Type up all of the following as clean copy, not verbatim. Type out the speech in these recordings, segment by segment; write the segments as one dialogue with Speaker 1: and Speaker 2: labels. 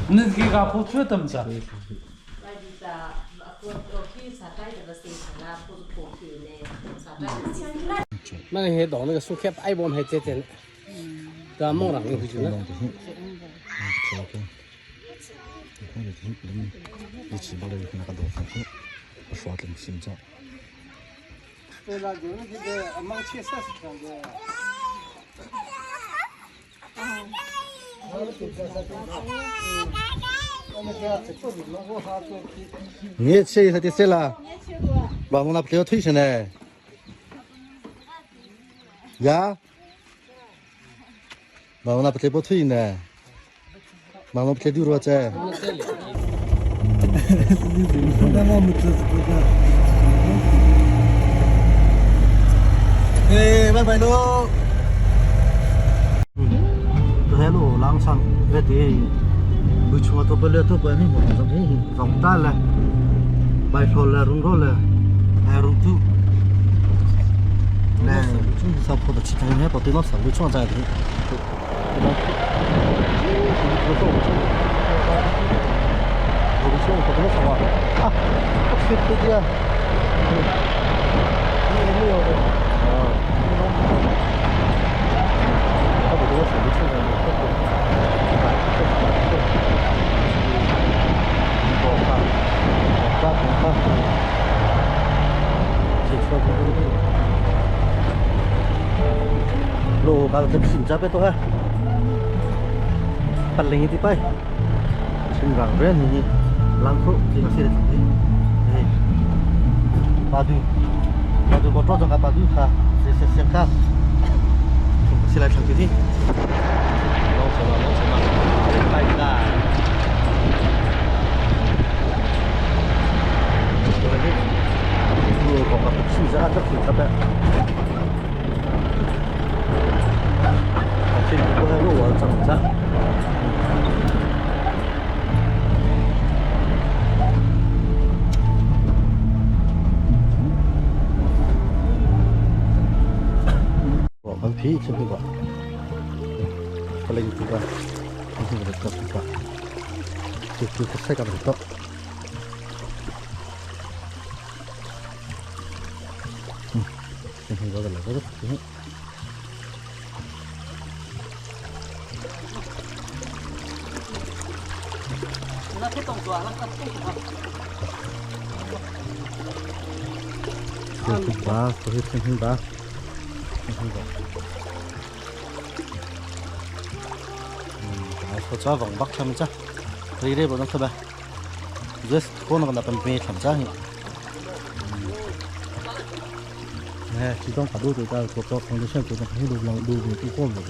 Speaker 1: Nan ke ka pho thua tam cha.
Speaker 2: Mana he dong na su khep ai bom he che chen ta mong rang hu chu na.
Speaker 3: 你吃一下就行了，把我那不要退下来。呀？把我那不不退呢？把我不丢了在。哎，拜拜喽。Hello, lang sang cái buổi chiều tôi bơi tôi bơi mình một dòng thế dòng ta là bài thò là rung rô là ai rung tu nè sao phụ được chỉ thằng nhé bảo tôi nó sợ buổi chiều dài thế à cái kia 路把这平价别多啊，八零的拜，新港人你兰口这个写的对，哎，巴杜，巴杜我抓着个巴杜哈，这是先看，起来唱歌听。
Speaker 2: 拢什么拢什么，拜拜。
Speaker 3: 路讲个平价这平价呗。这个还路我怎么着？我们皮吃不过，不能不过，不能不过，就就个菜干不到。嗯，先从这个来，这个行。
Speaker 2: 那不动作，那个动作。
Speaker 3: ba, tôi hết thêm ba. Cho vòng bắc tham cha. Đi đây bọn nó thôi ba. Just con nó còn bê tham cha nhỉ. Nè, chỉต้องcả đôi tụi ta có có không được xem tụi ta không được lòng đôi về tụi con rồi.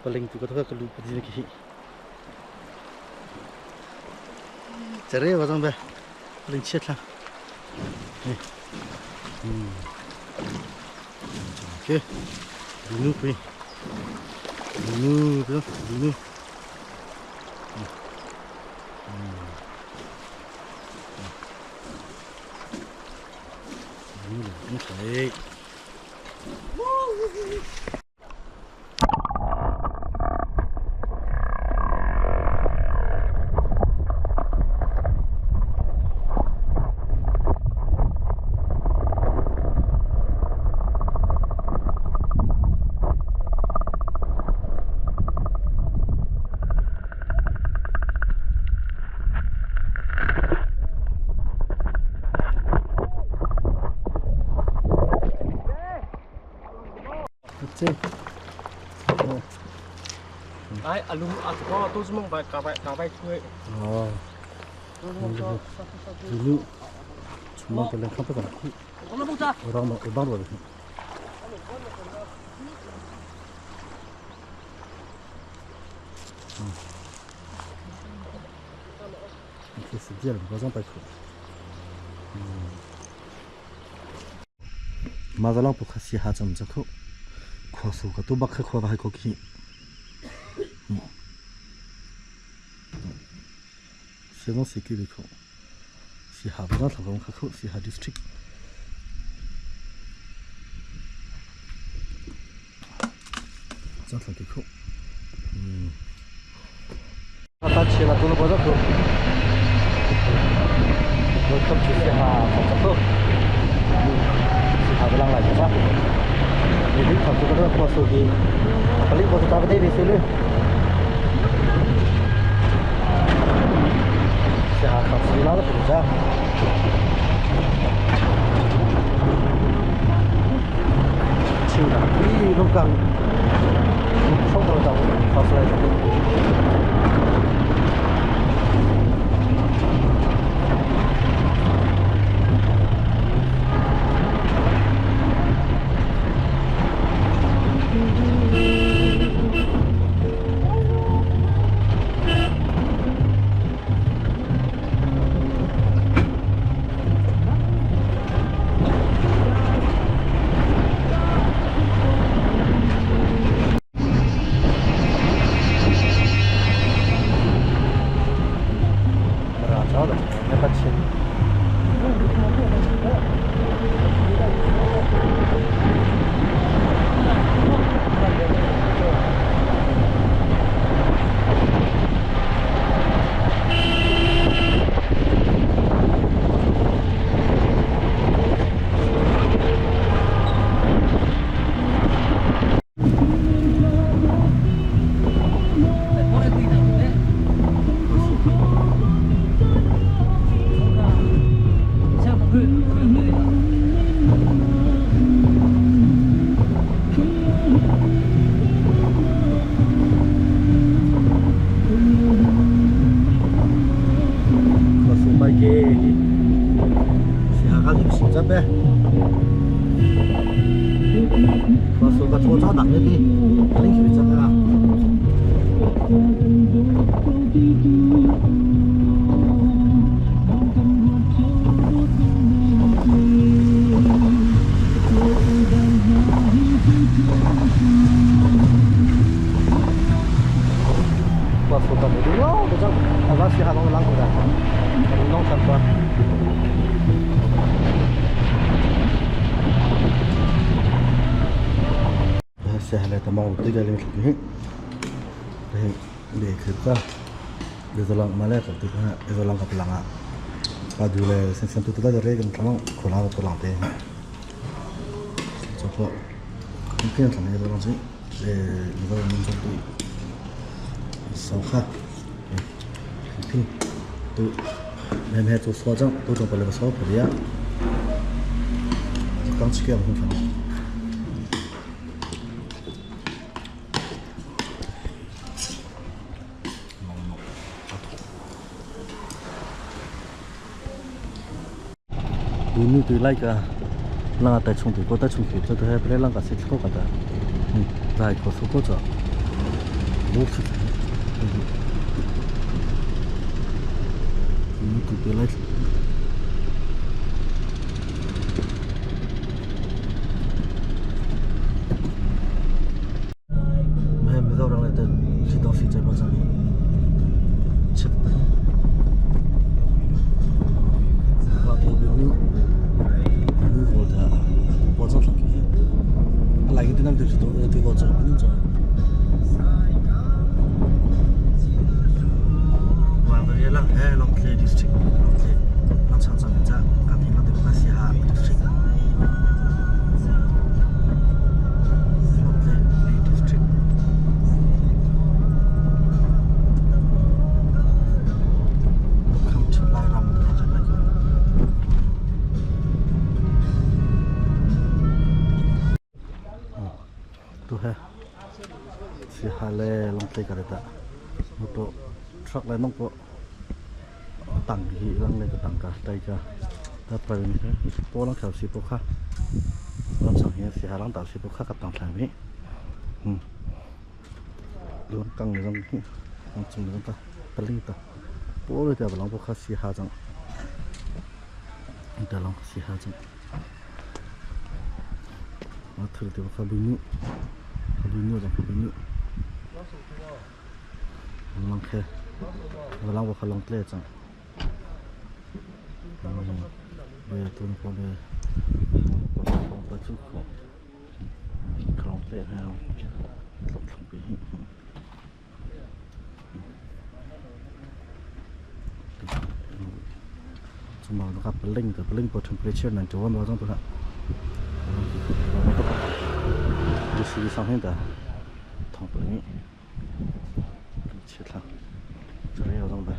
Speaker 3: Paling tu ka ka lu padi ki chere wa jang be paling chet la okay dunu pi dunu pi dunu dunu okay.
Speaker 2: Ai alum atko tu semua baik kabai kabai cuy.
Speaker 3: Oh. Dulu cuma paling apa kan? Orang mau ubang boleh. Ok, c'est bien, le voisin pas trop. Mazalang pukha si ha cham chakho. Khwa su ka tu bakha khwa bhai ko ki. Saison c'est que le khо. Si ha ba tha kho kho si ha district. Zang tha ki kho. Ta che la tu no ba kho. Welcome to si ha kho kho. Si ha lang lai cha. Ni li kho tu ka khwa su ki. Paling ko ta ba de bi se le. 下靠自己拿的回家。chiều là đi lúc gần không còn đầu khó lại Sehale tamang tu ga lim thlu hi le khita le zolang male ka tu ka le zolang ka pelanga ka du le sen sen tu tu da re kan thamang khola ka pelang te cho po kin thang le zolang chi le zolang mun chong tu so kha pin tu me me tu so jang tu jong pa le so pa ya kang chi ke hun thang Nu tu lai ka lang ta chung tu ko ta chung tu to he pre lang ka sit ko ka ta dai ko su ko cha bu su nu tu tu lai Mizoram le 吃东西这不怎么吃。来个对就是都对我做不能做。Lawngtlai district Lawngtlai Langchang chang in ca ka thing lang te Siaha district Lawngtlai district Welcome to Lairam Tu he Siaha le Lawngtlai ka reta motor truck le nong po tang hi lang le ka tang ka tai ka ta private ni po lang khau si po kha lam sang hi si ha lang tau si po kha ka tang thlang hi lang kang le lang hi lang chung le ta paling ta po le ta lang po kha si ha chang ta lang si ha chang ma thur te kha bu nu kha bu nu jang kha bu nu lang khe lang bo kha lang tle chang le tu ko le ko pa chu ko klong tle ha tlok thlong pi hi chuma ka paling ka paling po temperature 91 wa jang tu ha si sang hin ta thong paling chết là cho đây vào trong đây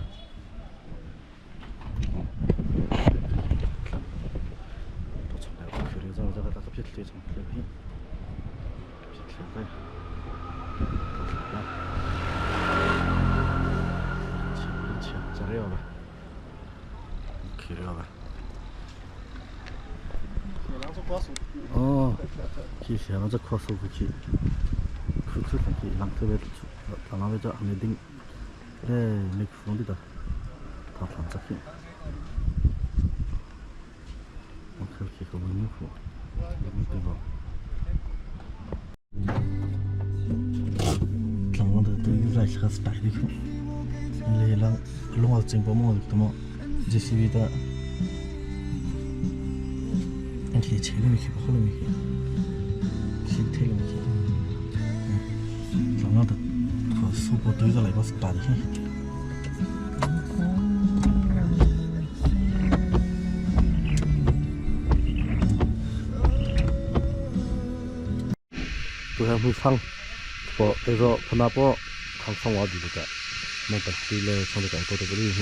Speaker 3: tôi chọn lại cái này rồi ra ta biết lấy chọn lấy biết lấy đây cho đây vào cái này vào 어,其实这可说不去，可可去，人特别人那边叫没顶，哎，没空的的，他他这去，我可去个文湖，没对吧？人的都有来是大的去，你来弄个真不毛的么，JCB 的。khi chế lên khi bỏ lên khi khi thế lên khi chẳng là có số bộ túi ra lại có tạt khi tôi hay phăng bộ cái rồi phần nào bộ khang phong quá gì cả mà tập đi lên xong rồi cái tôi tôi đi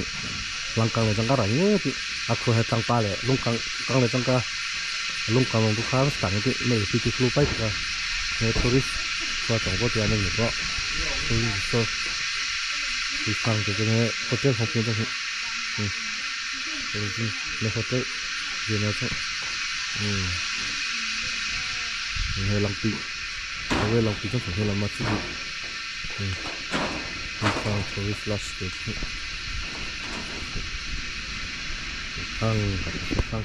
Speaker 3: lăng căng này chẳng cả rảnh thì à khô hết chẳng pa lệ lung căng căng này chẳng cả lung căng lung khá tặng cái này thì cái flu bike cả này tourist qua tổng có tiền này có tourist so thì phăng thì cái này hotel không tiền đâu này hotel gì nữa chứ này lòng tị về lòng tị trong phải làm mặt chứ phăng tourist lodge được phăng phăng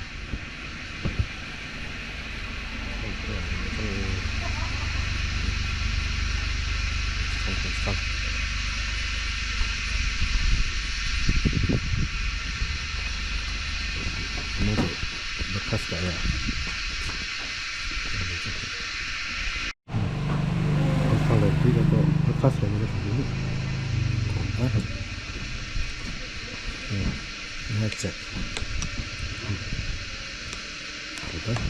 Speaker 4: Bye bye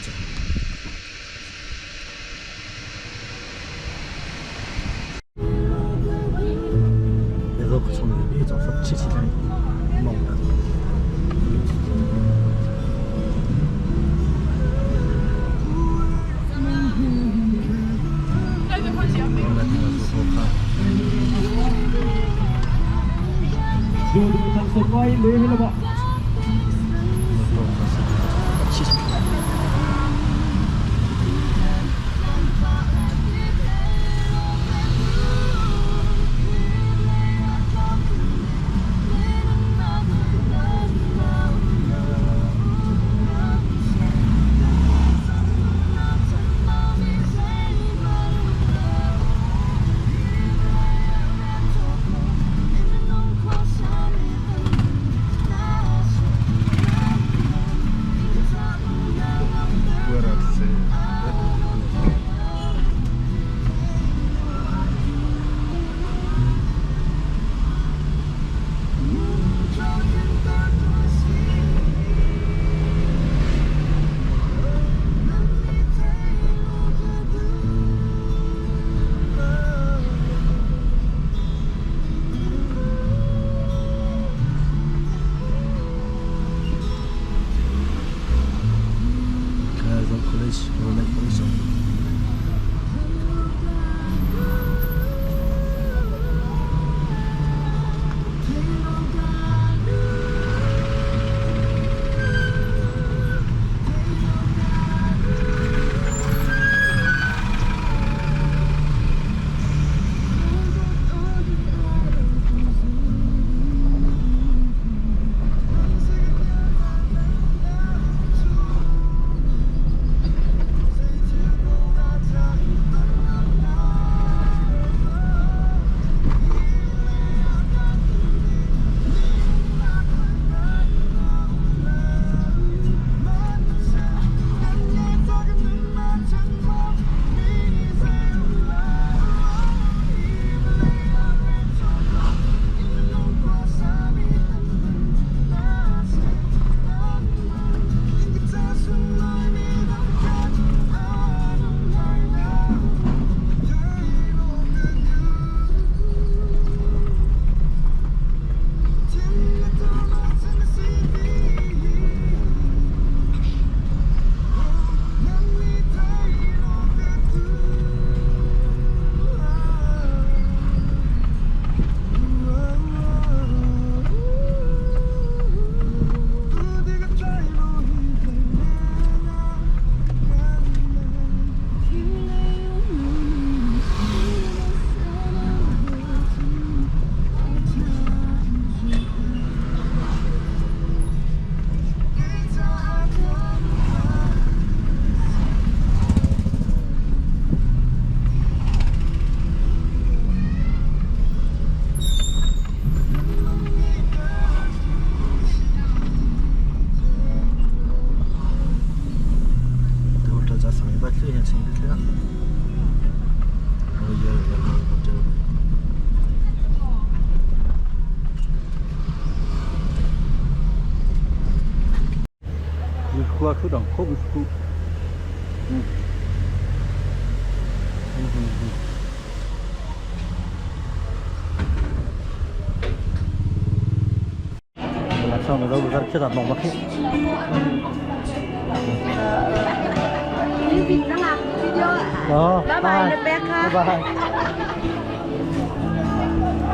Speaker 4: นะคะ
Speaker 3: บ๊ายบาย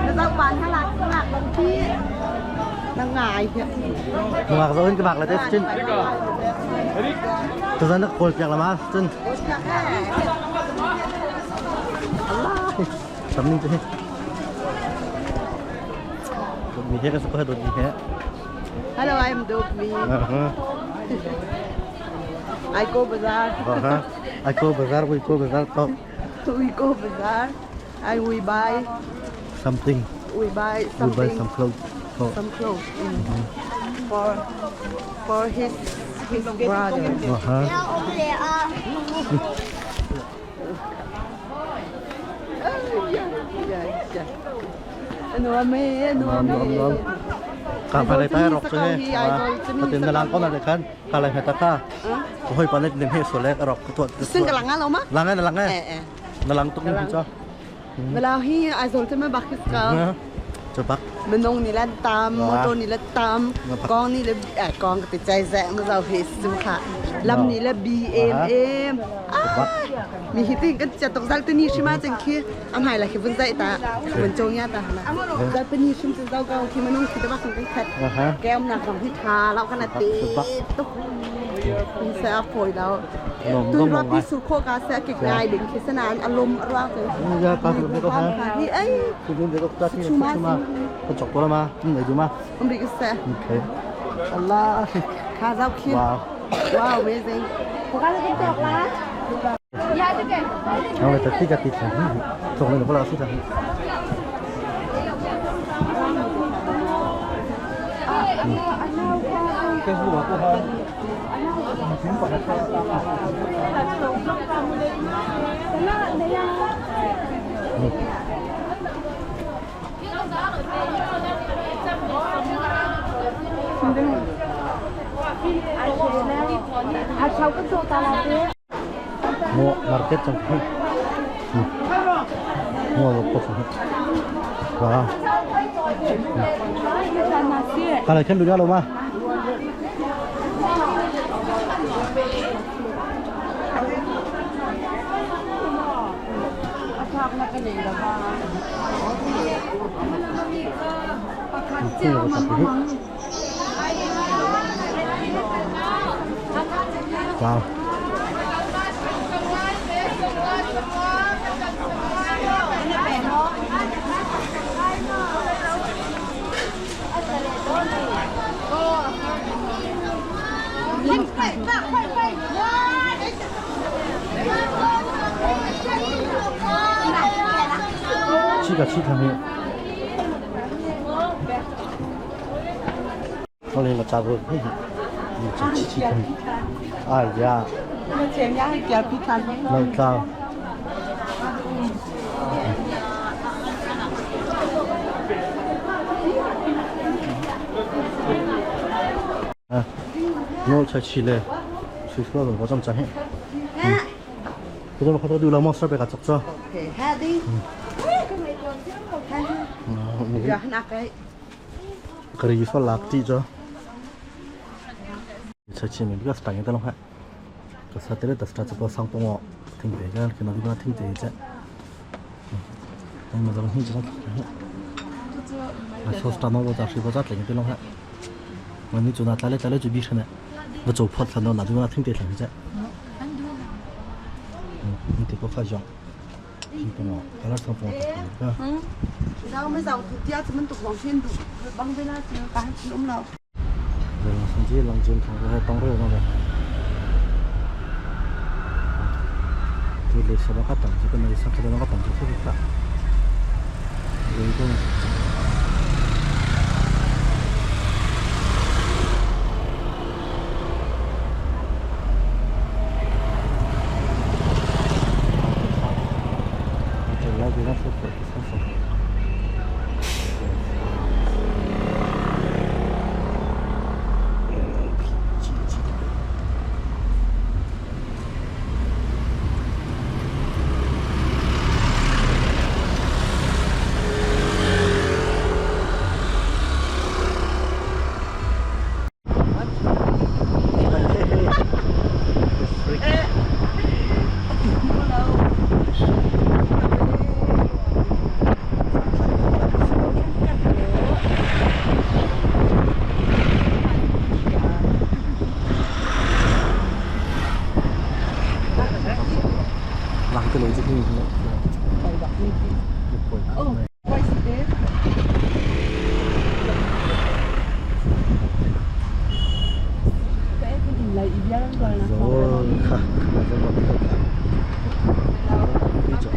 Speaker 4: แล้วต้องวันถ้ารักหลักบางที่นางงายเนี่ย
Speaker 3: Nungak zo in kabak la des chin. Tuzan nak kol piak lama chin. Allah. Samning chin. Mi he ka suka do mi he.
Speaker 4: Hello, I'm Dogmi.
Speaker 3: Uh-huh.
Speaker 4: I go bazaar.
Speaker 3: Uh-huh. I go bazaar, we go bazaar talk
Speaker 4: We go bazaar and we buy
Speaker 3: something.
Speaker 4: we buy
Speaker 3: We
Speaker 4: something
Speaker 3: buy some clothes. For
Speaker 4: some clothes for for his his brother.
Speaker 3: uh-huh.
Speaker 4: Oh, yeah, yeah, yeah. หนูเมย์หนู
Speaker 3: Nom
Speaker 4: เม
Speaker 3: nom
Speaker 4: ย์
Speaker 3: nom. Ka pa le tai rok chu he. Patin na lang ko na khan ka lai heta ka. Ko hoi pa le nem he so le rok ko to.
Speaker 4: ซึ่งกำลังงานเรามะ
Speaker 3: Lang na lang
Speaker 4: เอ
Speaker 3: eh.
Speaker 4: เอ
Speaker 3: Na lang tuk ni cho.
Speaker 4: เวลาที่ไอโซลจะไม่บักก็
Speaker 3: Cho bak.
Speaker 4: มันนงนี่ละตามมอโตนี่ละตามกองนี่ละเอ่อกองก็ติดใจแซะมาเราเฮสุค่ะลำนี่ละ B M M มีฮิตติ้งก็จะตกใจตัวนี้ใช่ไหมจังคืออำไห้ละคือบุญใจตาบุญจงยาตาละใจเป็นนี่ชิมจะเจ้าเก่าที่มันนุ่งคือจะว่าคงเป็นแคท
Speaker 3: Aha.
Speaker 4: แก้มหนักของที่ทาแล้วขนาดตีตุ๊กเป็นเสียป่วยแล้วตัวรับที่สุโคกาเสียเก่งง่ายดึงคิสนานอารมณ์รักเลย
Speaker 3: Ya ka su ko ha.
Speaker 4: ที่เอ้ย
Speaker 3: Ku dun de ko ta ti chu ma. Ko chok ko la ma. Ni du ma.
Speaker 4: อเมริกาเสีย
Speaker 3: Okay. Allah.
Speaker 4: ข้าเจ้าคิด
Speaker 3: Wow.
Speaker 4: ว้าว amazing
Speaker 3: Ang le ta ti ka ti tha. Chok le ko la su ta. Mo market chang hi. Mo lo ko sa. Wow. Ka la khen du ya lo ma. Wow. 七个七条命。我连个杂不，你这七七条。哎呀，
Speaker 4: มาเชียงย่าให้แกพี่ทัน
Speaker 3: 那个。啊，我才起来，睡觉了，我怎么早起？嗯，我怎么看到流浪猫设备个作作？
Speaker 4: โอเคแฮดดี้เดี๋ยวนักไอ้
Speaker 3: 그래 이소 락티죠. 저치면 이거 스탕에 들어 하. 그 사태를 다 스타트 버 상봉어 팅대가 이렇게 나디가 팅대 이제. 응, 맞아. 힘들어. 아, 소스타 먹어 자시 보자 땡 들어 하. 원니 조나 딸래 딸래 주 비셔네. 뭐 조파 산도 나디가 팅대 이제. 응, 근데 그 파죠. 상봉어. 달라 상봉어.
Speaker 4: เราไม่เจ้าเจ้าจะมันตกของเช่นดูบังเวลาเจอกันล้มเรา
Speaker 3: 성지 랑진 통과해 땅으로 오는 거. 그 갔다 오지. 끝나기 상태로 나갔다 오지. 소리가. 이거는 이렇게 라디오 놨을 때 샀어. 浪个楼子给你。
Speaker 4: ไว้สิเด้
Speaker 3: Rồi, khá, đi chỗ.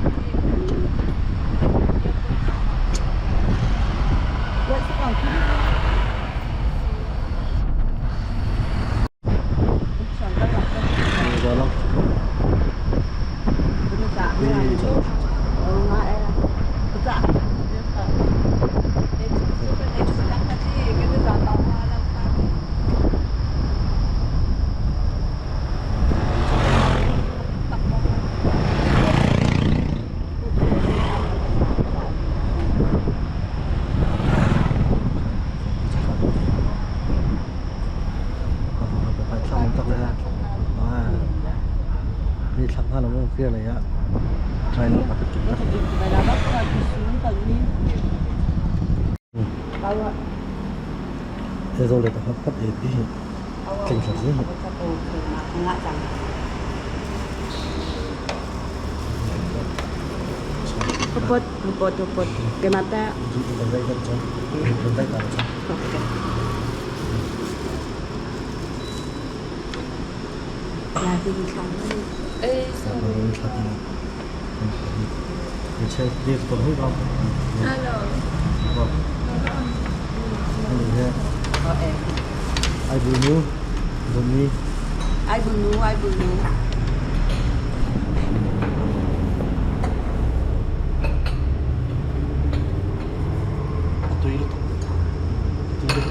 Speaker 3: Rồi lắm. Đi chỗ.
Speaker 4: เออมาเออจ้ะ
Speaker 3: Tak le ni thlang hnga lo mu kir lei ah try lo ka tu. Thế rồi là ta phát ép đi. Kinh thật gì.
Speaker 4: Puput, puput, puput. Kenapa?
Speaker 3: Ai bunu, buni.
Speaker 4: Ai bunu, ai bunu.
Speaker 3: Tui lu. Tui lu.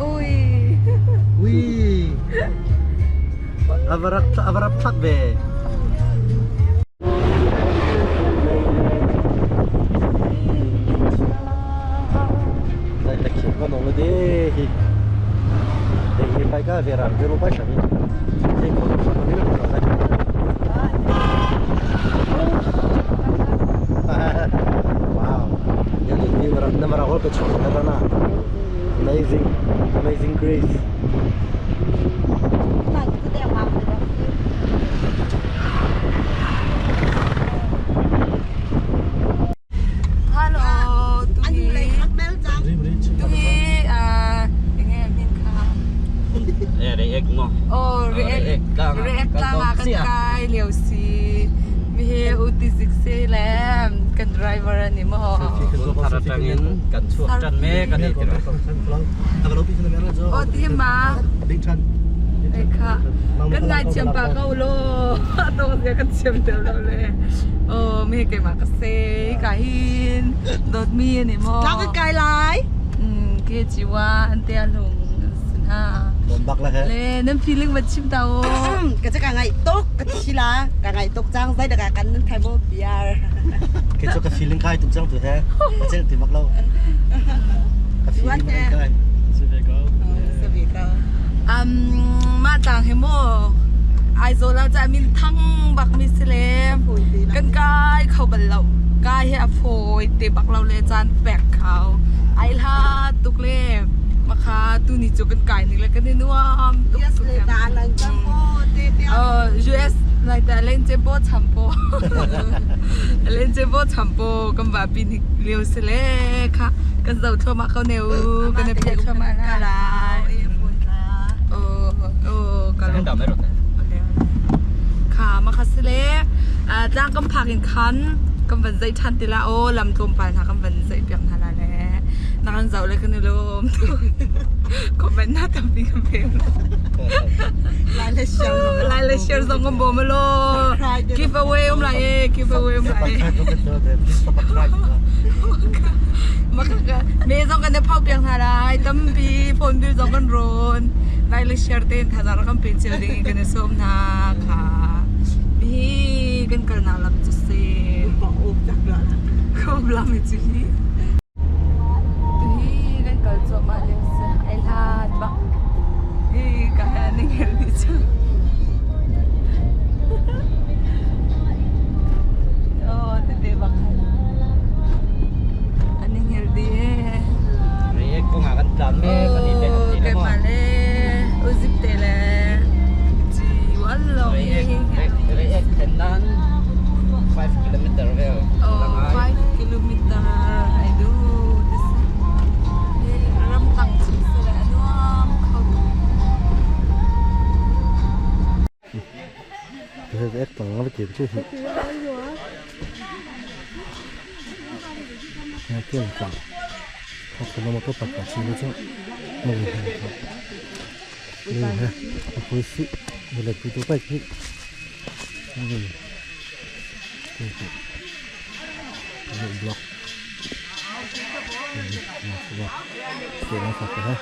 Speaker 4: Ui.
Speaker 3: Ui. Avarak avarak thak ve. Đây là kiểu con nó đi thì thì phải cái về làm cái lô bách rồi thì còn còn biết là đây. Wow. Yan ni marap na marap ko chok na. Amazing Amazing Grace.
Speaker 5: Hello, tu
Speaker 4: Anh
Speaker 5: hi
Speaker 4: lấy khắc mel chăng?
Speaker 5: tu hi à nghe min kha.
Speaker 2: React mo.
Speaker 5: Oh, react react tlang ah kan kai liu si. Mi he uti sik se lem kan driver ani mo.
Speaker 2: Kan chuak tan me kan ni tira.
Speaker 5: Oh, ti ma. Ai kha. Kan ngai chiam pa ko lo. Tong sia kan chiam tel lo le. Oh, mi he ke ma ka se ka hin. Dot mi ani mo.
Speaker 4: Tlang cái cài lại.
Speaker 5: Ke chiwa an te alung sin ha.
Speaker 3: Bak lah
Speaker 5: Le nan feeling ba chim tao.
Speaker 4: Cái chắc cả ngày tốt, cái chi là cả ngày tốt trang dây được cả cắn thay vô bia.
Speaker 3: Cái chỗ cái feeling kai tụng trang tuổi thế. Cái chơi thì mặc lâu. Cái feeling kai.
Speaker 4: Sẽ bị câu.
Speaker 5: Ma tang he mo Aizawl ah cah min thang bak mi si le kan kai kho bal lo kai he a fawi te bak lo le caan pek khau ai hla tuk le makha tuni cu kan kai ning le kan i nuam tuk
Speaker 4: Yes, le ta là chăm po tê tê.
Speaker 5: US lai ta len che bo cham po len che bo cham po kan va pi ni lio si le kha kan zoh thluahmah ko ne u kan i piak thluahmah hna lai. Oh, oh, ka lawm. Kha ma kha sile tlang kan phak in khan kan van zeih than ti la o lam tlawmpal hna kan van zeih piak hna la le na kan zoh le kan i lawm comment na tampi kan pek
Speaker 4: Lại là share.
Speaker 5: Lai le share zong kan bawm lo give away um lai e give away um lai Makaka me zong kan phau piak hna lai tampi phone bill zong kan rawn lai le share ten thazar kan pe cio ding in kan i sawm hna kha hi kan kalnak lam cu si
Speaker 4: Bỏ ốp chắc rồi.
Speaker 5: Không lam cu hi tu hi kan kal cuahmah lio si ai hlat bak. Oh, tete bak. An i hngilh dih ee.
Speaker 2: Re ko nga kan tlan me kan i te kan ti
Speaker 5: Ke ma le uzip te le chi wal lo
Speaker 2: Re re ek then nan 5 kilometer vel.
Speaker 5: Oh, 5 kilometer I do this. Ramtang chung sile a nuam kho tuk.
Speaker 3: Ek tang nga ke chu hi. Ya ke tang. Kha ko mo to pa pa chi chu. Mo ni ha. Ni ha. Ko si. Mo le pu to pa ki. Ni. Ni. Ni block. Ni. Ni. Ke na sa ha.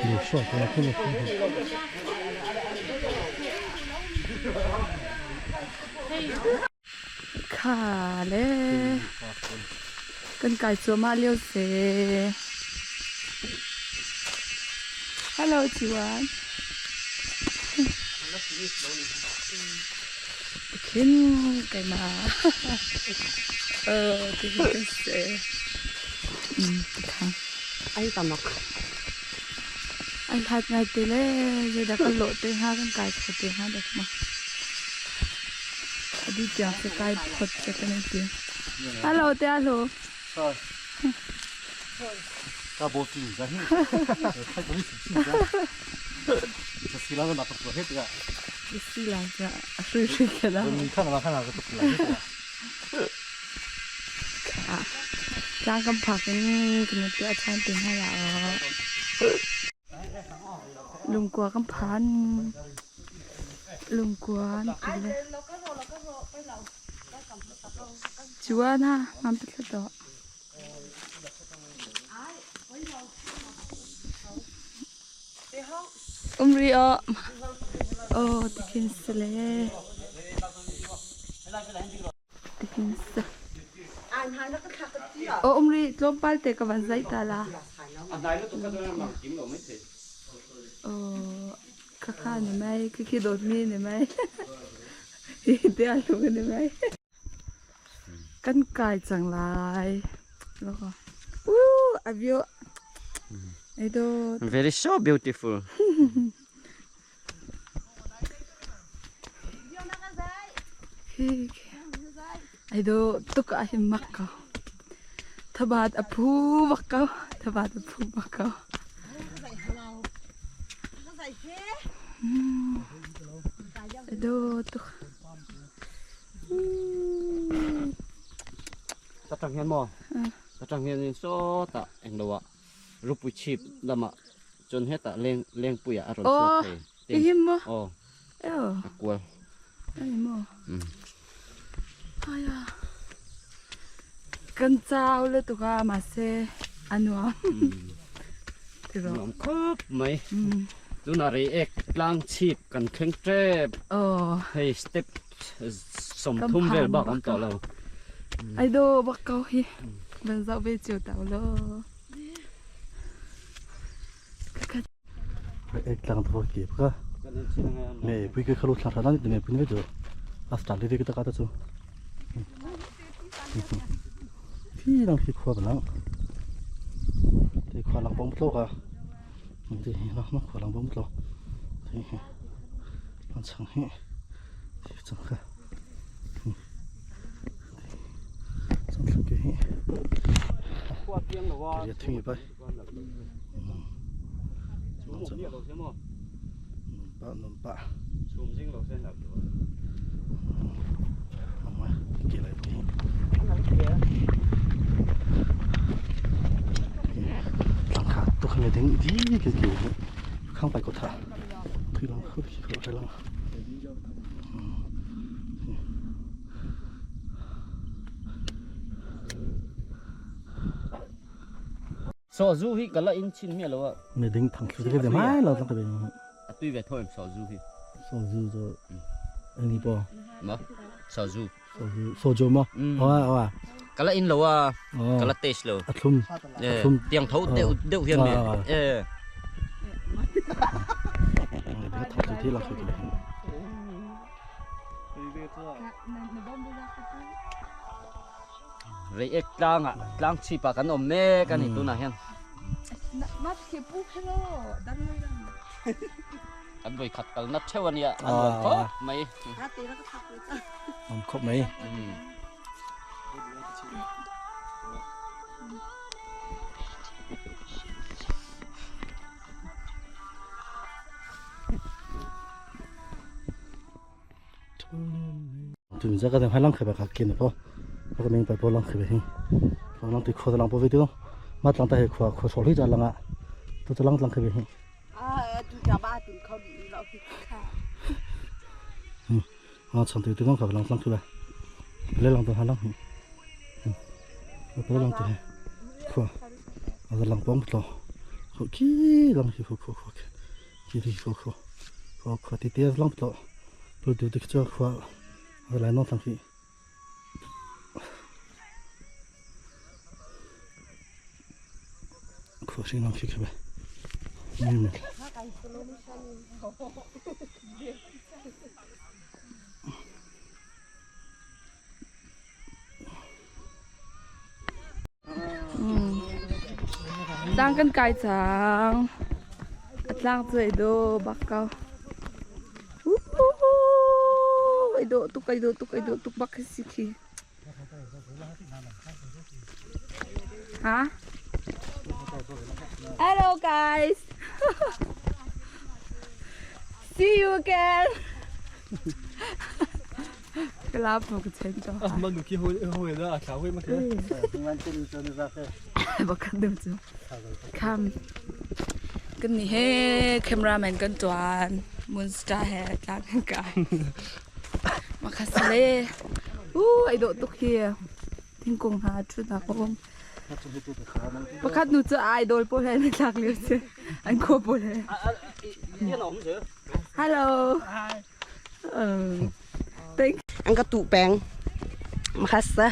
Speaker 3: Ni sho ko na ku
Speaker 5: Kha le kan kai cuahmah lio si. Hello Chiwan. Khin keimah. Ti hi kan si. Tikha.
Speaker 4: Ai tamak.
Speaker 5: Ai hlat ngai te le zeidah kan lawh te hnga kan kai kho te hnga dek ma. Adi tiang se kai phot se kan ti. Hello te alo.
Speaker 3: Ka bo ti za hi. Khai ko ni si za. Sa si la na pa ko het ga.
Speaker 5: Si la ja. Shui shui ke la.
Speaker 3: Ni kha na kha na ko la het ga.
Speaker 5: Tlang kan phak in kan tuah ṭhan te hna la. Lungkua kan phan. Lungkua an ti le. Chuan ha, mam pitla to. Um ri o. Oh, tikin sile. Tikin sa. O um ri tlawmpal te ka van zai ta la. Oh, khakha ni mai, khikhi dawt mi ni mai. Hi te a lu ni mai. Kan kai cang lai. Loko. Woo, a view. Ei dawt.
Speaker 2: Very so beautiful.
Speaker 5: Ai dawh tuk ah hin mak ko. Thabat a phu bak ko. Thabat a phu bak ko. Ai dawh tuk.
Speaker 2: Tatang hian maw? Tatang hian in sawtah englo ah rupui chhip lamah cun hetah leng lengpui ah a rawn chuak thei.
Speaker 5: Oh, i him maw?
Speaker 2: Aw.
Speaker 5: Ew.
Speaker 2: A kual.
Speaker 5: Ani maw? Aya. Kan chau le tuk a mahse a nuam. Tiro.
Speaker 2: Nuam khawp mai. Tunah rei ek tlang chhip kan thleng tep.
Speaker 5: Oh.
Speaker 2: Hei step 30 vel bak an tawh lo.
Speaker 5: Ai do bak ko hi. Van zoh ve cio ta law.
Speaker 3: Ek tlang to ki ka me pui ke khalu thla thla ni me pui ne jo a start le ke ta ka ta chu phi lang khi khwa lang te khwa lang bom tlo ka te hi na ma khwa lang bom tlo te hi an chang hi chang kha. Kiri thing pai. Pa nom pa. Ki lai pi. Tlang kha tu khang ding di ke ke khang pai ko tha. Thui lang khu khi khu lang.
Speaker 2: So zu hi kala in chin mi lo a.
Speaker 3: Me ding thang thlu ke de mai lo tang ke
Speaker 2: A tui ve thoi so zu hi.
Speaker 3: So zu zo ani po.
Speaker 2: Ma so zu.
Speaker 3: So zu so jo ma. Oa oa.
Speaker 2: Kala in lo a. Kala taste lo.
Speaker 3: A thlum.
Speaker 2: Thlum. Tiang tho deuh deuh hian mi. Eh.
Speaker 3: Thang thlu thi la khu ke.
Speaker 2: Reiek tlang ah tlang chip ah kan um mek ani tunah hian. Kan voi khat kal na theu ania an nuam khop mai.
Speaker 3: Nuam khop mai. Tun za ka dem halang khaba kha kin po ka ming pa po lang khaba hi lang ti kho lang po ve tu ma tlang ta he khwa kho so hi ja langa tu tu lang tlang khaba hi
Speaker 4: a tu ja ba tin kho di lo hi kha
Speaker 3: a chan tu tu lang kha lang tlang khaba le lang tu halang hi po lang tu he khwa a lang pong tlo kho ki lang hi kho kho kho ki ri kho kho kho kho ti te lang tlo pu tu dik cho khwa a lai nong tlang khi khwa sing lang khi khabe mi mi
Speaker 5: Tlang kan kai cang. A tlang cu ei dawh bak ko. Ei dawh tuk, ei dawh tuk, ei dawh tuk bak khi si khi. Ha? Hello guys. See you again. Ka lap mo ka chen cho.
Speaker 1: Man nu khi hoi hoi da a thla hoi ma ke.
Speaker 5: Bakhat deuh cu. Kham. Kan ni he cameraman kan tuan. Monster he tlang kan kai. Makasale. Uh, ai dawh tuk hi. Thingkung hna ṭhutnak a um. Pakhat nu cu idol pawl he an thlak lio si. An khua pawl he. Hello. Thank
Speaker 4: An ka tu peng. Makasa.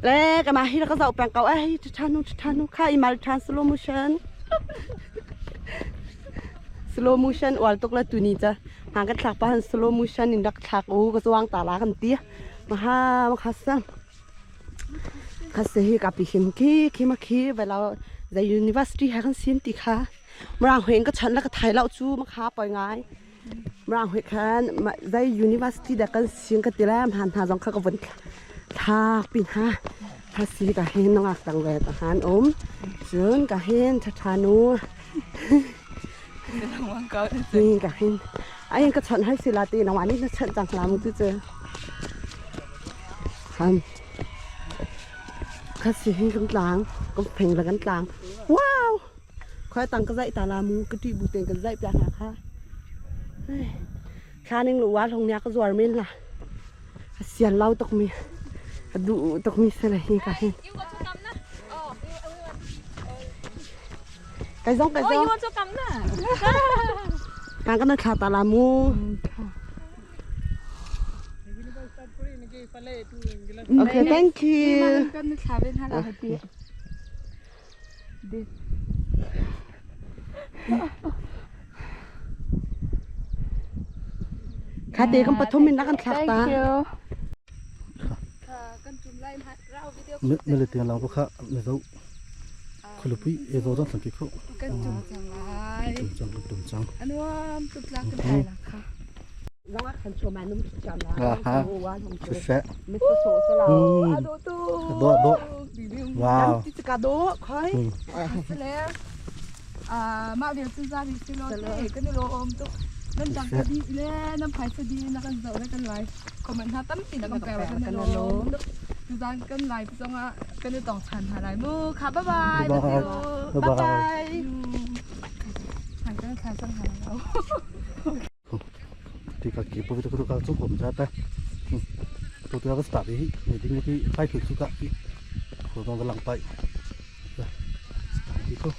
Speaker 4: Le ka ma hi ka zau peng ko ai thanu thanu kha i mal than slow motion. Slow motion wal tuk la tu ni cha. Ha ka thlak pa han slow motion in rak thlak u ka chuang ta la kan ti. Ma ha makasa. Khase hi ka pi him khi khi ma khi ve la the university ha kan sin ti kha. Mrang huin ka chan la ka thai lau chu ma kha poi ngai. Mirang hui khan zei university dah kan sing ka ti lai han hna zong kha ka vun thlak pin ha tha si ka hin nongak tang ve ta han um cun ka hin tha tha nu ni ka hin ai ka chon hai si la ti nong ani na chan chang lam tu che han kha si hin kan tlang kan pheng la kan tlang wow Khoi tang ka zaih ta la mu ka ṭih bu tein kan zaih piak hna kha. Thla ning lu wa hlong nia ka zuar men la. A sian lau tuk mi a duh tuk mi se le hi ka hin. Kai zong kai zong. Kan kan thla ta la mu. Okay, thank you.
Speaker 5: Kan thla ven hala hati.
Speaker 4: Khate kan pathum in kan thlak ta.
Speaker 5: Thank you.
Speaker 3: Me le tiang lang kha me zo khulupui e zo zang thang khu
Speaker 5: Kan tum cang lai.
Speaker 3: tum chang tum chang
Speaker 5: Anuam tuk tlang kan kai la kha.
Speaker 3: Aha. Siseh. Hmm. Dawh dawh. Wow. Hmm.
Speaker 5: Mah vial cu za rih si lo te kan i lawm tuk nan dang ka di le nan phaisa di na kan zoh le kan lai comment hna tampi na kan pek kan i lawm tuk tuzan kan live zongah kan i tong than hna lai mu kha bye bye
Speaker 3: Bye bye.
Speaker 5: Kan thla sang hna lo.
Speaker 3: Ti ka ki pu tu ka chu kom cha ta. Tu tu ka start hi ni ding ki phai phu chu ka ki. Ko dong lang pai. Start ki ko.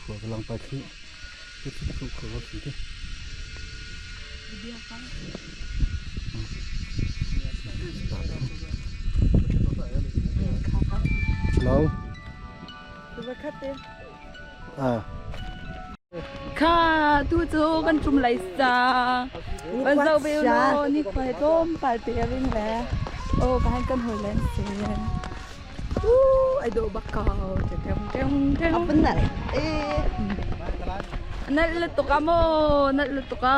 Speaker 3: Ko lang pai khi. Tu tu ko ko ki. Hello. À.
Speaker 5: Kha tu cu kan ṭum lai sa. Van zo ve lo ni khoi tlawm pal te ring le. Oh ka han kan hoi len se. Uh ai do bak ko. Teng teng teng.
Speaker 4: Apa nak? Eh.
Speaker 5: Nal le tuk a mo, nal le tuk a.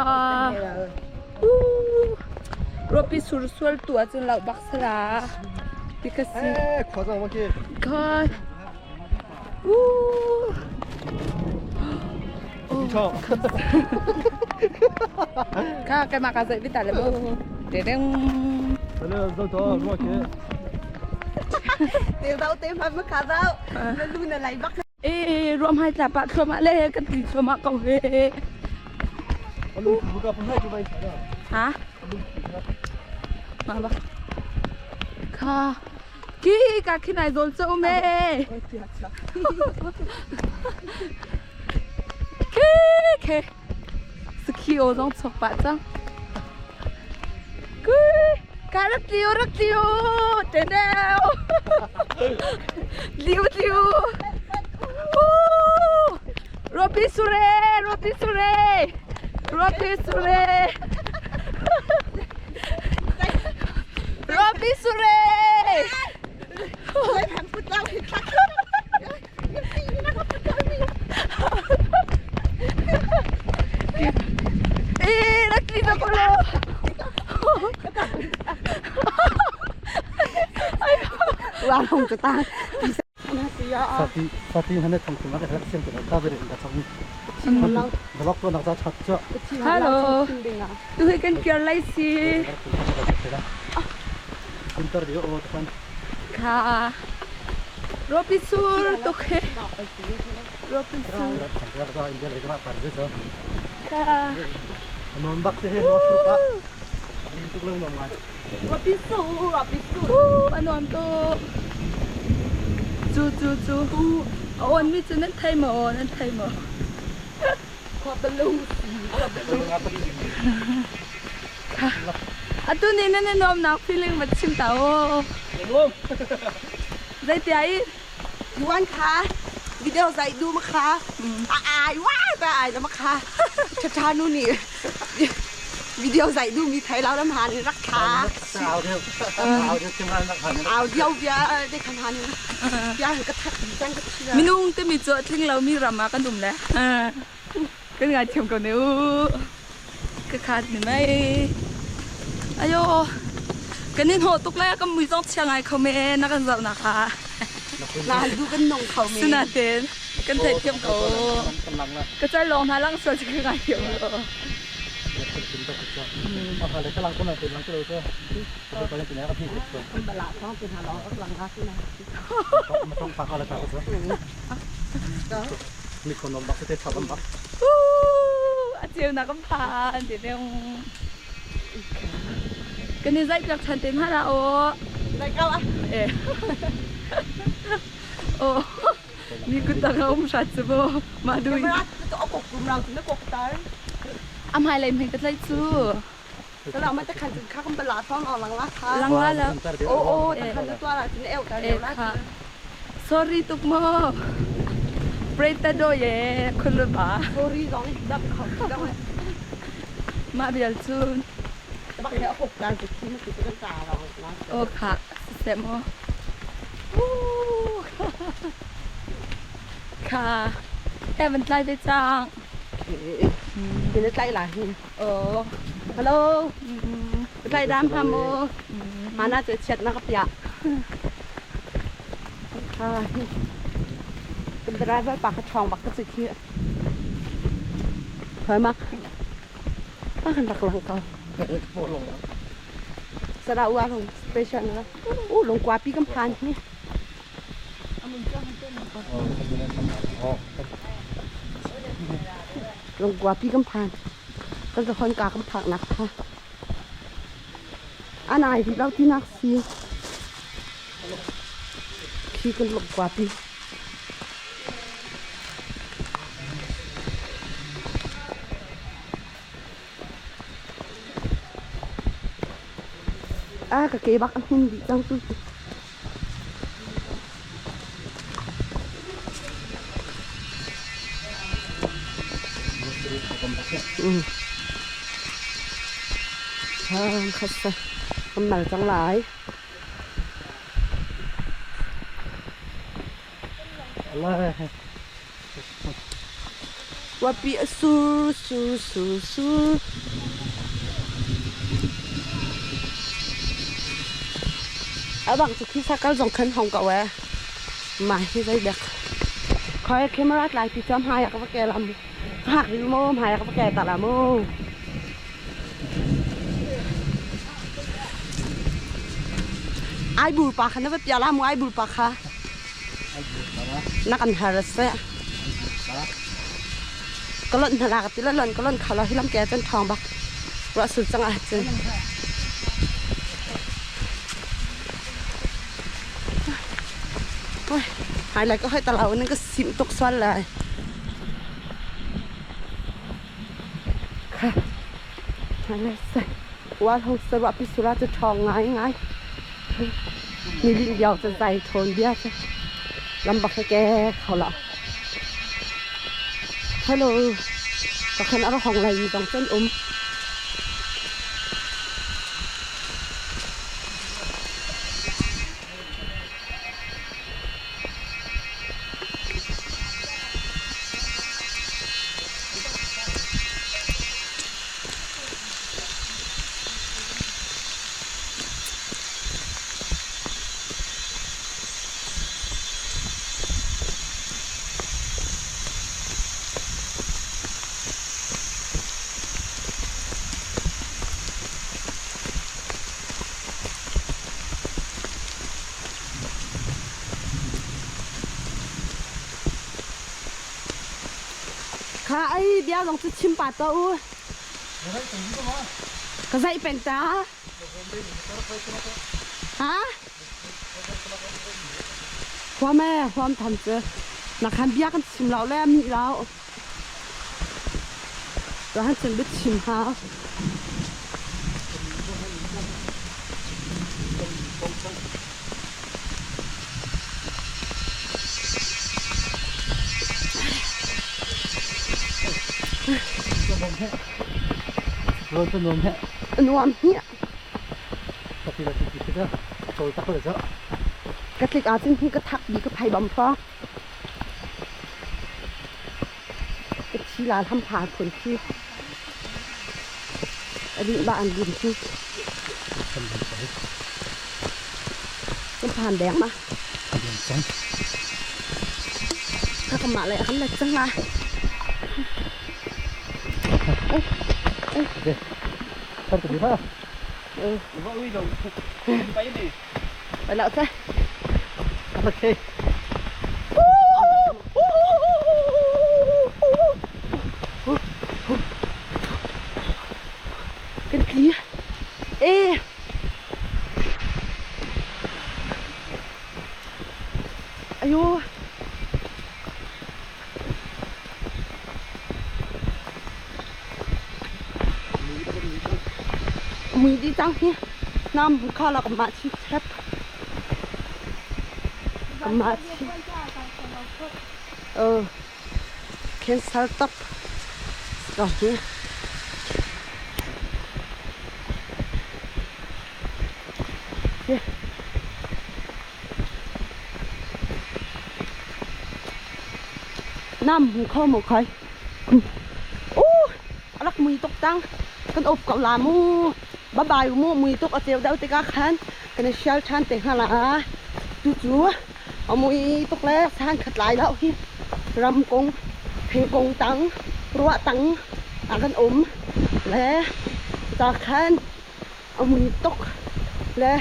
Speaker 5: Uh. Ropi sur sual tu ahcun lau bak sala. Ti ka si.
Speaker 1: Eh, khua zong ki.
Speaker 5: God. Uh.
Speaker 1: Cho.
Speaker 5: Kha cái mà cả dậy với ta là bơ. Để đen.
Speaker 1: Hello, zo to ro ke.
Speaker 4: เดี๋ยวเราเต็มพันมาขาเราแล้วดูอะไรบ้าง
Speaker 5: Ê, ruam hai là bạn thua mã lê, cần thì thua mã cầu hê.
Speaker 1: Alu buka pun hai cuba isa.
Speaker 5: Hả? Mà bà. Kha. Ki ka khi này dồn chỗ mẹ. Ki ke. Ski ô dòng chọc bạn chăng? Cứ cả rất liu rất liu. Thế nào? Liu liu. Ropi sure, ropi sure. Ropi sure. Ropi sure.
Speaker 4: เลยแผงพุทธเราผิดทัก
Speaker 5: Eh, nakita ko lang.
Speaker 4: วางหงจะตาย
Speaker 3: Sati sati hane thong tu ma ka siam tu ka bere ka chong. Blok to nak cha chat cha.
Speaker 5: Hello. Tuhi kan kiar lai si.
Speaker 3: Kuntar dio o tan.
Speaker 5: Kha. Ropi sur tokhe. Ropi sur.
Speaker 3: Thang ka India le ka par je cha.
Speaker 5: Kha.
Speaker 3: Non bak te he ro su pa. Ni tuk lang nom ngai.
Speaker 4: ว่าพิสูว่าพิสู
Speaker 5: Uh, ano am to. Chu chu chu. On mi chu nan thai mo, nan thai mo.
Speaker 4: ขอบลุง
Speaker 5: Atu ni nan nom nak feeling mat chim tao. Dai ti ai.
Speaker 4: ยูวันคะวิดีโอใส่ดูมั้ยคะอายว้าตายแล้วมั้ยคะชาชานู่นนี่วิดีโอใส่ดูมีไทยแล้วน้ำหานี่รักขา
Speaker 3: Sao theo. Sao theo kim lan nak han.
Speaker 4: เอาเดียวเบียได้ขนาดนี้เบียกระทักจังกระเทีย
Speaker 5: Minung te mi chu thing lo mi rama kan dum le. Kan ngai thiam ko ne u. Ka khat ni mai. Ayo. Kanin ho tuk la ka mui zong chiang ai khome na kan zau na kha.
Speaker 4: ลานดูกันนงเขาเม
Speaker 5: Suna ten kan thai thiam ko.
Speaker 3: กำลังละ
Speaker 5: Ka chai long na lang so chi ka ngai thiam lo.
Speaker 3: กินตะกุจ้ะเอาอะไรกำลังคนละเป็นลังก็เลยก็ไปเล่นตัวนี้ก็พี่ตัว
Speaker 4: บลาท้องเป็นหาล้อกำลังรักนะ
Speaker 3: มันต้องฟังอะไรครับมีคนนมบักเตชอบบัก
Speaker 5: Uh, a chiu na kam phan ti ding. Kanin zai piak chan ten ha la o.
Speaker 4: ไรเก้าอ่ะ
Speaker 5: Eh. Oh. Mi kuta ka um shat chu bo ma
Speaker 4: เดี๋ยว
Speaker 5: dui.
Speaker 4: มาตัวกกลุ่มเราถึงได้กกตาย
Speaker 5: Am hai lai mhe ka tlai chu.
Speaker 4: แล้วเราไม่ตะขันถึงข้าคำบลาท้องออกหลังละค่ะ
Speaker 5: Lang la la.
Speaker 4: โอ้โอ้ตะขันตัวละถึงเอวตาเดียว
Speaker 5: Eh
Speaker 4: ละ
Speaker 5: kha. Sorry tuk mo. Preta do ye khulu ba.
Speaker 4: โซรี่ร้องดับเขาดับ
Speaker 5: Ma bial chu.
Speaker 4: แต่บางทีเอากกตาจะคิดมันคือตุ๊กตาเรา
Speaker 5: Oh kha. Se mo. Uh. Kha he van tlai ve cang.
Speaker 4: Kin tlai la hi.
Speaker 5: Oh.
Speaker 4: Hello. Tlai dam ha mu. Mana chu chiat na ka pia. Ha hi. Kan driver pa ka chong bak ka chu khi. Thoi mak. Pa kan rak lang ko. Sara ua rong station la. U lung kwa pi kan phan hi. Lung kwa pi kan phan. Kan ka hon ka kan phak nak kha. Anai hi lo ti nak si. Khi kan lung kwa pi. A ka ke bak a hmin dih cang cu. Khat kan mal cang lai. Wapi a sur sur sur sur. A bang cu khi sakal zong khan hong ko eh. Mai hi zei dek. Khoi camera tlai ti cham hai ka va ke lam. Hak ri mo hai ka va ke ta la mo. Ai bul pa kha na va pia la mu ai bul pa kha. Na kan har se. Ka lon hna ka ti la lon ka lon kha la hi lam ke chan thong bak. Ra sul chang ah cun. Oi, hai lai ka hoi talau nan ka sim tuk sual lai. Kha. Hai lai sai. Wa hong sa wa pi sura chu thong ngai ngai. Mi lin diao cha zai thon bia cha. Lam bak ke khau la. Hello. Ka khan ara hong lai dong chen um. Kha ai bia zong cu chim pa to u. Ka zaih peng ta. Ha? Huam e, huam tham cu. Na khan bia kan chim lo le mi lo. Tuah cun biachim hau. Nuam hi. Ka tlik ahcun hi ka thak bi ka phai bam hrawng. Ka thi la hlam pha phun khi. A dih ba an din khi. Kan phan deng ma. Ka ka mah le kan let cang la. Phải lậu thế.
Speaker 3: Okay.
Speaker 4: Kan tli. Eh. Ayo. Mui đi cang hi. Nam bu kha la ka ma chi chep. Ka ma chi. Cancel top. Rồi hi. Yeah. Nam hmu kho maw khai? Uh, a rak mui tuk tang. Kan op ko la mu. Bye bye mu mui tuk a ceu deuh tikah khan kan i sial ṭhan te hnga la. Tu cu a mui tuk le san khat lai lo hi. Ramkung, thingkung tang, ruah tang ah kan um. Le ta khan a mui tuk le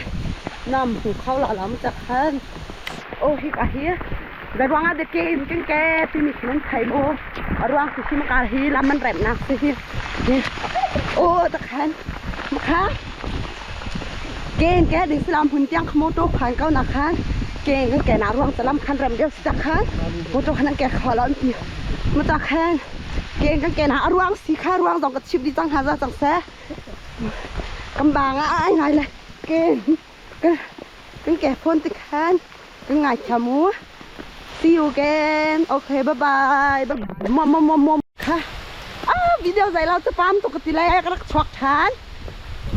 Speaker 4: nam hmu kho la lam ca khan. Oh hika hi zeiruang ah dek in kan ke timi khi nan thei maw? A ruang cu hi maka hi lam an remnak si hi. Oh takhan maka ken ke ding silam hun tiang motor phan ko na khan ken kan ke na ruang salam khan rem deuh si takhan motor khan an ke kho lo ti ma takhan ken kan ke na a ruang si kha ruang zong ka chip di cang ha za cang se kan bang a ai ngai le ken kan ke phone ti khan kan ngai thiam u. See you again. Okay, bye bye. Bye bye. Mom mom mom mom. Kha. Ah, video zai lo chu pam tuk ti le ka rak chuak than.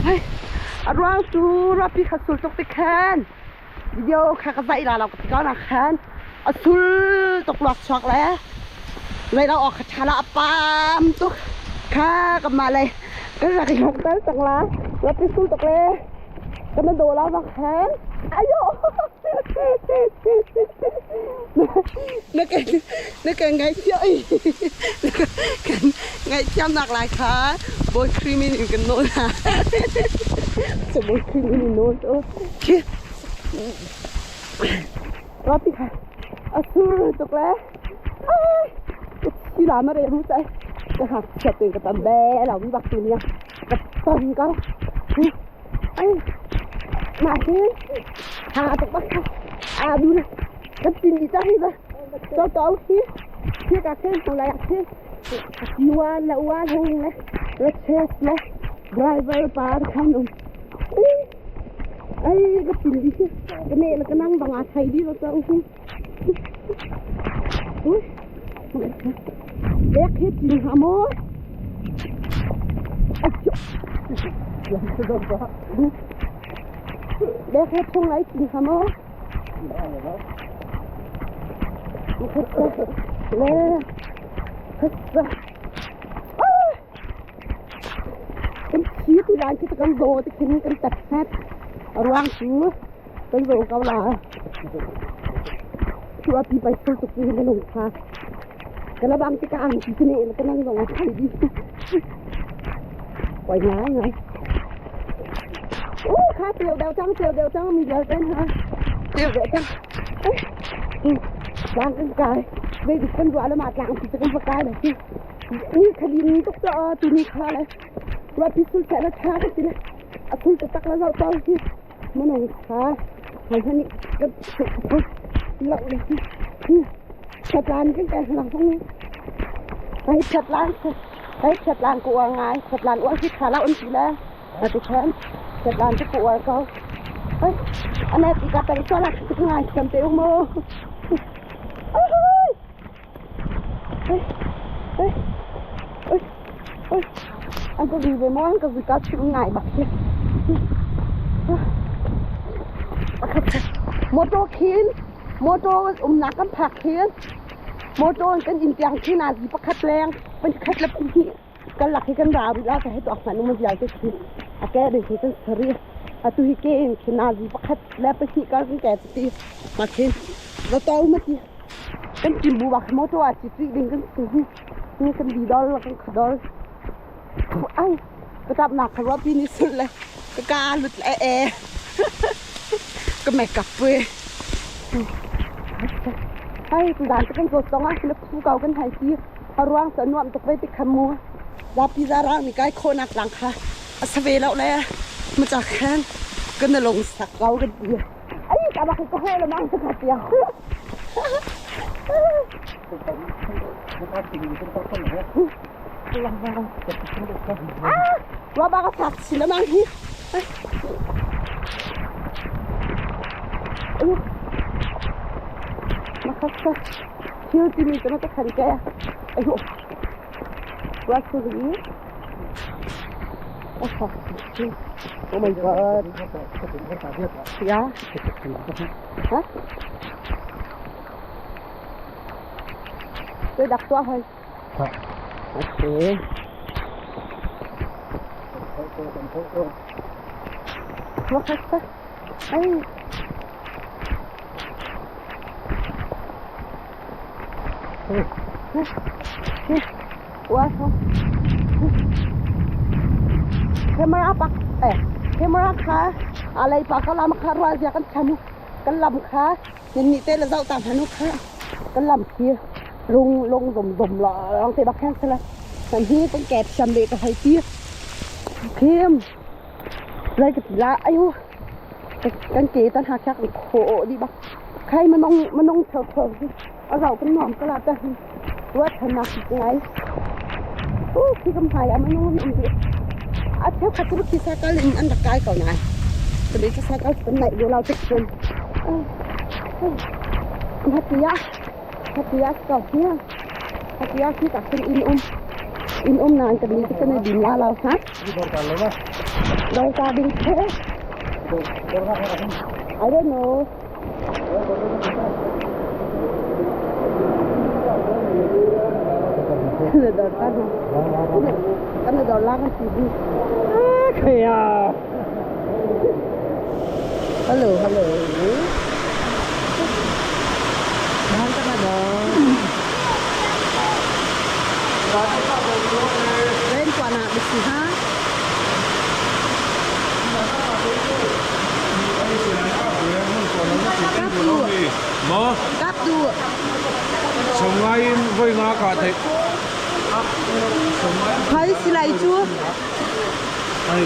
Speaker 4: Hai. A ruang cu rapi kha sul tuk ti khan. Video kha ka zai la lo ka ti ko na khan. A sul tuk luak chuak le. Lai lo ok kha la pam tuk. Kha ka ma le. Ka rak yok tal tak la. Rapi sul tuk le. Ka na do la bak khan. Ayo. Na kan ngaithiam kan ngaihthiamnak lai kha bawi cream in kan nawl hna. Cu bawi cream in nawl tu. Khi Rapi kha a sur tuk le ai si la ma re ru sai ka ha chiat ten ka tam be lo mi bak tu nia ka tam ka ai mah hi ha tuk bak kha a du na kan tin di ta hi ba to to hi hi ka khen tu lai khi yuan la uan hung le la chef le driver pa khan um ai ka tin di hi ka ne la ka nang bang a thai di lo ta u ui bek hi tin ha mo Bek he chung lai tin ha mo Le kan thi ti lai khi kan zo ti khin kan tat het ruang cu kan zo ko la Chua pi pai sul tuk ni na lung kha Kala bang ti ka ang ti ne ka nang zong a thai di Quay ngai ngai Ô kha tiêu đeo trăng tiêu đeo trăng mi giờ tên ha tiêu đeo trăng Lang kan kai về thì kan dua la ma tlang ti kan kai này ni khalin tuk to tu ni kha le wa pi sul sa la tha ka ti le a sul ta tak la zau tau hi manong kha han han ka lậu le ชัดลานกันกันหลังตรงนี้ไปชัดลานไปชัดลานกูว่าไงชัดลานอ้วนที่ขาเราอันทีแล้วมาติแทนชัดลานจะกูว่าเขาเฮ้ยอันนี้ตีกาแต่งตัวละจะไงจำเต๋อโมเฮ้ยเฮ้ยเฮ้ยเฮ้ยเฮ้ยอันก็วีไปมองก็วีก็ชิวง่ายบักเนี่ย Motor khin motor umnak kan phak khin motor kan inn tiang khi nazi pakhat leng pan khat le pahnih kan lak hi kan ra rih la ka hei tuak hmanh um vialte khi a ke ding khi kan sari atu hi ke in khi nazi pakhat le pahnih kar kan ke ti ma khin va to ma ti kan tim bu bak motor a chi tri ding kan si hi ni kan bi dol kan khadol ai ka tap nak kha pi ni sul le ka ka lut le e ka make up we ai tu dan kan ko tong a le phu kau kan hai ti ruang sa nuam tuk ve ti khamu zapi zarang ni kai kho nak lang kha a save lo le ma cha khan kan na long sak kau kan ti ai ka ba ko ho le mang ka ti Wa ba ka sak sila mang hi. Makasa thil timi cu na ka khan ke. Ayo. Wa suri. Oh my god. Yeah. Huh? Tôi đặt qua thôi. Ok. Wakasta. Ay. Wah. Camera pak eh camera kha alai pa ka lam kha rual zia kan chanu kan lam kha nin ni te la zau tam hanu kha kan lam khi rung lung dum dum la long te bak khen sala kan hi kan kep sam le ka hai ti kim lai ka la ayu kan ke tan ha khak kho di bak khai manong manong thau thau a zau kan nom ka la ta ruat than nak ngai u khi kam hai a manong um di a cheu khat tu khi sa kal in an rak kai ko nai ka le sa kal kan nai lo lau tik chun hatiya hatiya ka hiya hatiya khi ka kun in in nan kan ni kan din la lau ha dong ta ding the I don't know. Kan dor la kan ti.
Speaker 1: Kaya.
Speaker 4: Hello, hello. Mahal ka na daw. Ren kwa na bisi ha. Kap du.
Speaker 6: Mo,
Speaker 4: Kap du.
Speaker 6: sungayin voi nga ka te.
Speaker 4: Hay silai chu.
Speaker 6: Ai,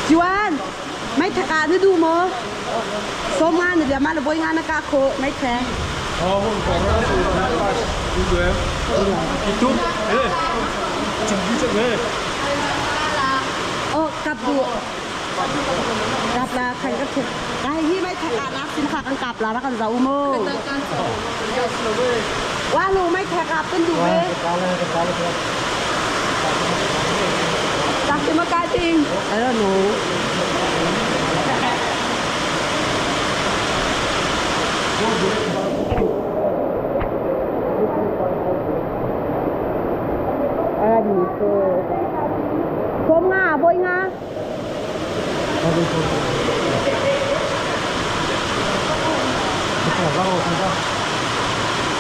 Speaker 4: Juan. May thaka ni du mo. So nga ni ma la boy nga na ka kho may the.
Speaker 6: oh hun ko ra su na ka du du em. Ki tu. Eh. Chim ju chak eh.
Speaker 4: Oh, kap du. Kap la khan ka the. Kai hi may thaka na sin kha kan kap la ra kan zau mo. ว่าหนูไม่แทกอับเป็นดูเว้จักจะมากาจริงเออหนูอะไรดีคือโคมงาบอยงาโ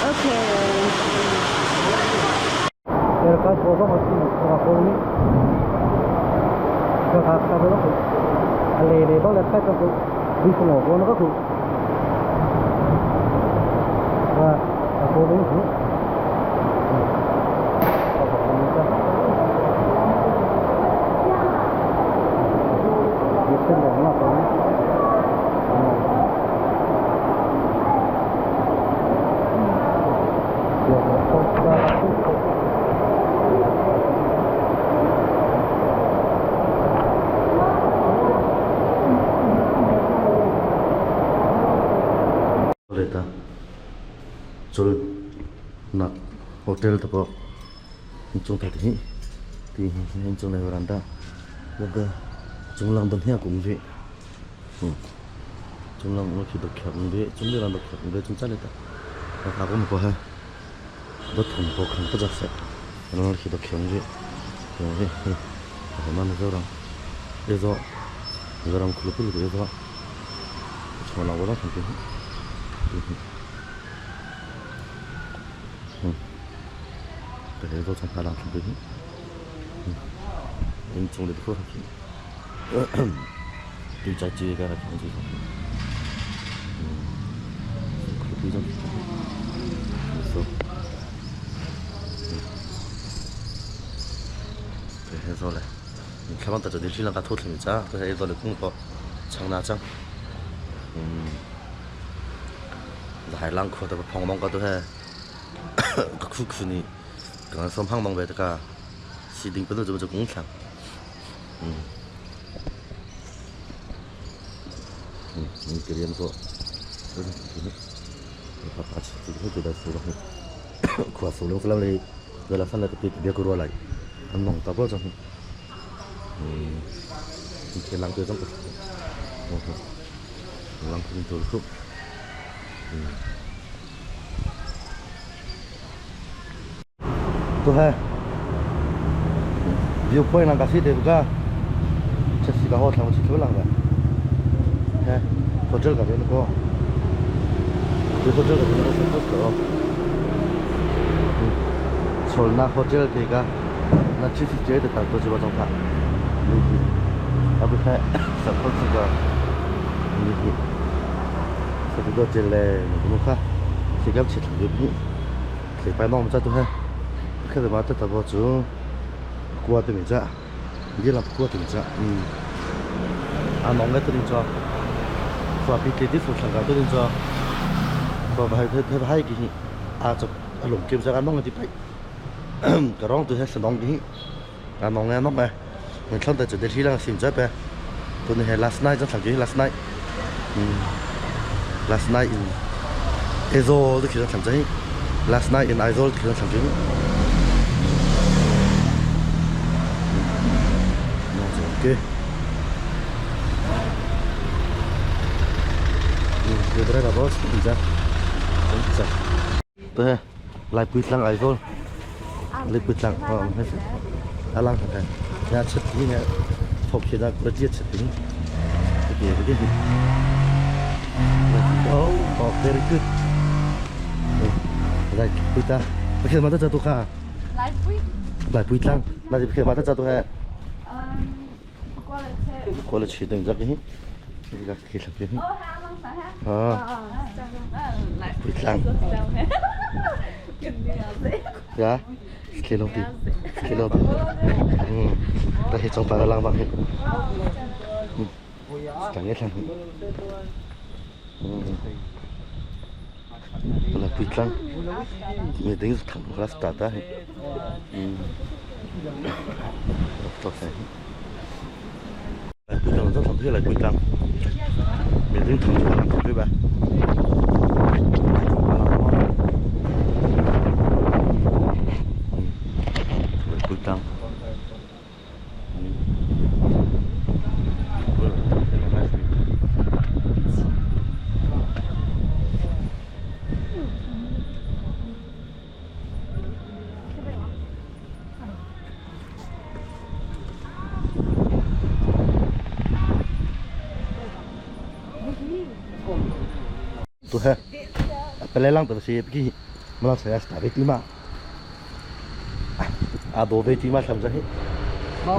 Speaker 4: อเค
Speaker 3: Reta chul nak hotel to po chung thak hi ti hi chung nei veranda la chung lang dan hiak um vi chung lang lo khi do khyak um vi chung le ran do khyak um vi chung chale ta ka ko ko ha do thum ko khang pa jak se ran khi do khyak um vi he he he man zo ram e zo zoram khulu pul ko zo chung lang wa thang ti 그래도 좀 바람 좀 불니? 인종도 그렇게 일자지가 경제 그렇게 좀 그래서 그래서嘞，你看完大家的质量个头听着，这是一道的工作，长哪张？海浪阔的碰碰个都还，个苦苦呢，刚上胖胖呗这个，西顶不能这么做工厂，你给别人说，你把把这个给他说了，可说了，说了嘞，原来放那个别别给我来，他弄到不着，你给浪个这个，浪可能都是。Tu he viewpoint lang ka si te ka che si ka ho thlang chi thu lang ba he hotel ka ven ko tu hotel ka ven ko suppose ko cholna hotel te ka na chi si che te ta to chi ba chong tha ni hi abu kha suppose ka ni hi sa tu do che le no kha si kam chi thlang ni Thleipai nong cha tu he khe ma ta ta bo chu kwa te mi cha gi lam kwa te mi cha a nong le tu cho kwa pi te ti su thlang ka tu cho kwa ba the the hai ki hi a cho a lung kim cha a nong ti pai ka rong tu he sa nong ki hi a nong le nong e mình thlang ta chu de thi lang sim cha pe tu ni he last night cha thlang ki last night last night in Aizawl te khi thlang cha hi last night in Aizawl te khi thlang ki okay Cái đó boss cha cha tôi lại pui tlang Aizawl lại pui tlang alang thang ya chat ni ne thok khi da ko ji chat ni okay okay oh oh very good lại pui ta okay ma ta cha tu kha
Speaker 5: Lai pui.
Speaker 3: Lai pui tlang na ji ma ta cha tu ha ko le chi ding jak hi ga khi thak hi ha pui tlang ya khi lo ti khi lo ti ta hi chong pa lang bang hi tlang nge thlang hi la pui tlang mi ding thang la sta ta hi to sai lai pui tlang zo thang lai pui tlang mi ding thang lang thang ba lai pui tlang Tu he pele lang tu si ki mala sa sta be tima a do be tima tham ja hi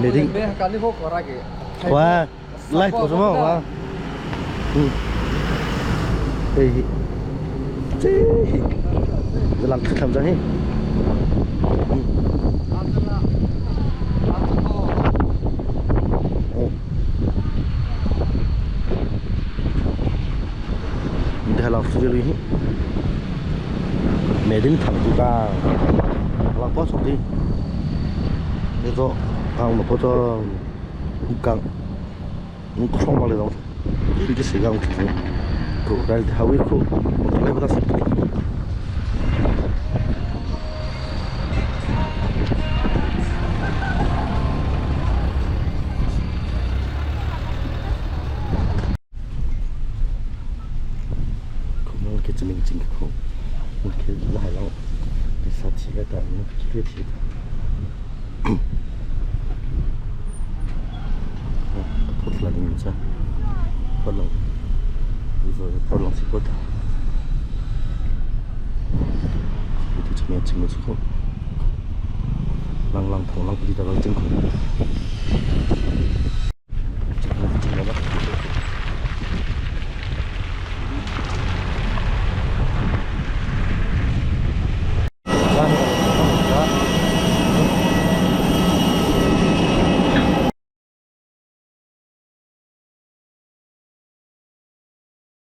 Speaker 1: Me ding be ka ni ho ko ra ke
Speaker 3: wa lai to mo wa hey hi che hi lang tham ja hi Để làm gì đi mẹ đến thẳng tu ta làm có sống đi để cho hàng mà có cho càng cũng không bao giờ đâu cái sự gang của cái hao ít khu một cái bắt đầu cũng cái mình chính cái một cái lại lâu để sao chỉ cái tận nó cái thì thật là mình cha thật lòng rồi thật lòng sẽ có thì chỉ mình chỉ một chút lăng lăng thằng lăng đi ta vào chân không.